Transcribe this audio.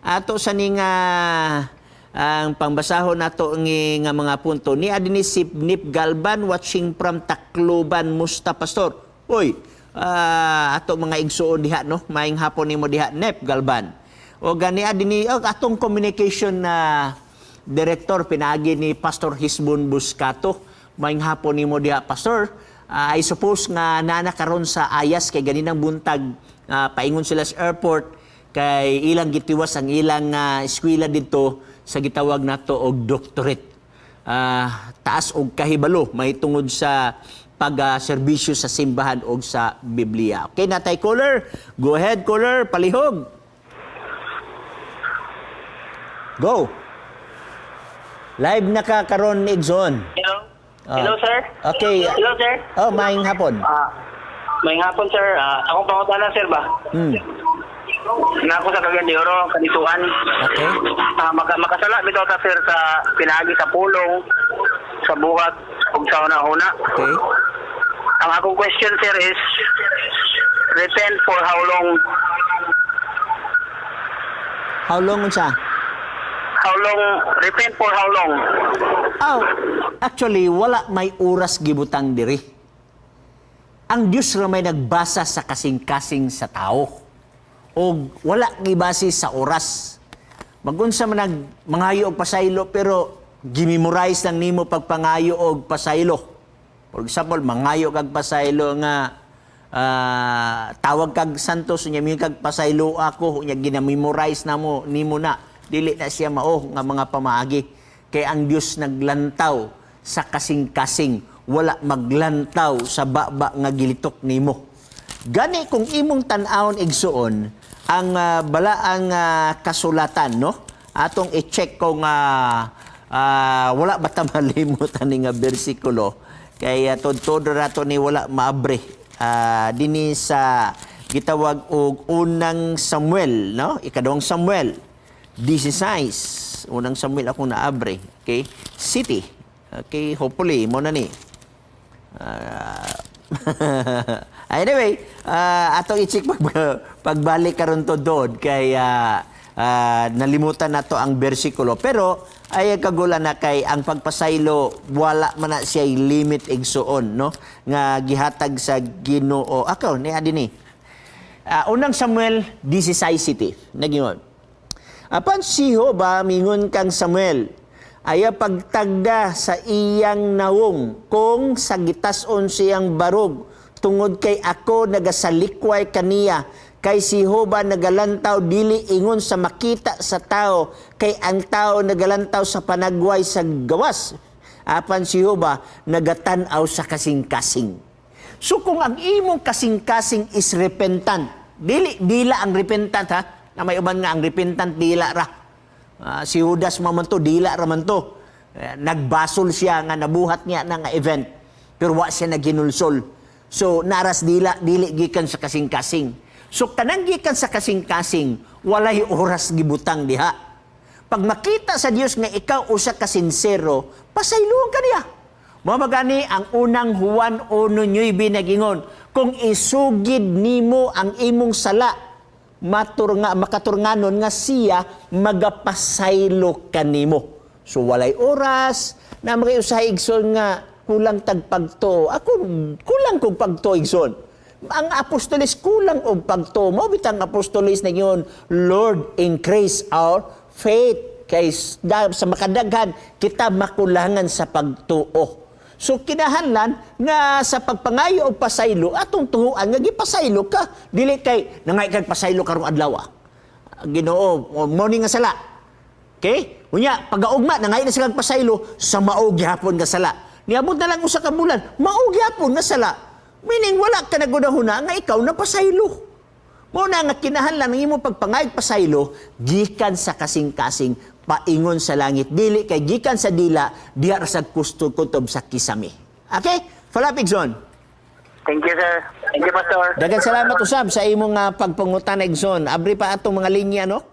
Ato sa ning ang pangbasahon nato ngi nga mga punto ni adini si Nip Galban, watching from Tacloban. Musta, Pastor? Uy, ato mga igsuon diha, no? Maayong hapon nimo diha, Nep Galban. O gani adini og atong communication na director pinaagi ni Pastor Hisbon Buscato. Maayong hapon nimo diha, Pastor. I suppose nga nana karon sa Ayas kay ganinang buntag paingon sila sa airport kay ilang gitiwas ang ilang eskwela didto sa gitawag nato og doctorate. Taas og kahibalo mahitungod sa pag-serbisyo sa simbahan og sa Biblia. Okay, natay caller. Go ahead, caller, palihog. Go. Live na ka karon, Igsoon. Hello? Ah. Hello, sir? Okay. Hello, sir? Oh, maayong hapon. Maayong hapon, sir. Akong pangutana, sir, ba? Na ako sa Cagayan de Oro, Canitoan. Okay. Makasala bitaw ta, sir, sa pinaagi sa pulong, sa buhat, ug sa una-una. Okay. Ang akong question, sir, is repent for how long? How long unsa? How long? Repent for how long? Oh, actually wala may oras gibutang diri. Ang Dios ra may nagbasa sa kasing-kasing sa tao. O wala gibase sa oras. Magunsa man nag mangayo og pasaylo pero gimemorize lang nimo pagpangayo og pasaylo. For example, mangayo kag pasaylo nga tawag kag Santos, unya mi kag pasaylo ako, unya ginamemorize na mo nimo na, dili na siya mao nga mga pamaagi kay ang Dios naglantaw sa kasing-kasing, wala maglantaw sa baba nga gilitok nimo. Gani kung imong tan-awon, igsuon, ang balaang kasulatan, no, atong i-check kung wala ba ta malimutan ni nga bersikulo kay todo rato ni wala maabre dinhi sa gitawag og Unang Samuel, no, Ikaduhang Samuel 16. Unang Samuel akong naabre. Okay, city. Okay, hopefully mo na ni. Anyway, atong i-check pagbalik karon to doon kay nalimutan na to ang bersikulo. Pero ay kagula na kay ang pagpasaylo wala man na siya limit, igsuon, no, nga gihatag sa Ginoo. Ako ni adini. Unang Samuel 16 city. Nagingon. Apan si Jehova mingon kang Samuel, "Aya pagtagda sa iyang nawong kung sa gitason siyang barog, tungod kay ako nagasalikway kaniya, kay si Jehova nagalantaw dili ingon sa makita sa tao, kay ang tao nagalantaw sa panagway sa gawas, apan si Jehova nagatan-aw sa kasing-kasing." So kung ang imong kasing-kasing is repentant, dili dila ang repentant ha, na may uban nga ang repentant dila ra. Si Judas man to, dila ra man to. Nagbasol siya nga nabuhat niya na nga event, pero wa siya naghinulsol. So naras dila, dili gikan sa kasing-kasing. So kanang gikan sa kasing-kasing, walay oras gibutang diha. Pag makita sa Dios nga ikaw usa ka sinsero, pasayloon ka niya. Mao magani ang Unang Juan 1:9 nagingon, kung isugid nimo ang imong sala, matur nga makaturganon nga siya magapasaylo kanimo. So walay oras na mga usahay, igsoon, nga kulang tag pagtuo. Ako kulang kog pagtuo, igsoon. Ang apostoles kulang og pagtuo. Mao bitang apostoles na yun, "Lord, increase our faith." Kay sa makadaghan kita makulangan sa pagtuo. So kinahanglan nga sa pagpangayo og pasaylo atong tuhuan nga gipasaylo ka, dili kay nangay kag pasaylo karong adlaw. Ginoo, mo ni nga sala. Okay? Unya, pagaugma nangay na sa kag pasaylo sa mao gihapon nga sala. Niabot na lang usa ka bulan, mao gihapon nga sala. Meaning wala ka nagunahuna nga ikaw na pasaylo. Mao na nga kinahanglan ang imong pagpangayog pasaylo gikan sa kasing-kasing paingon sa langit, dili kay gikan sa dila diha ra sa kutob sa kisami. Okay? Follow up, Igsoon. Thank you, sir. Thank you, Pastor. Daghang salamat usab sa imong pagpangutan, Igsoon. Abri pa atong mga linya, no?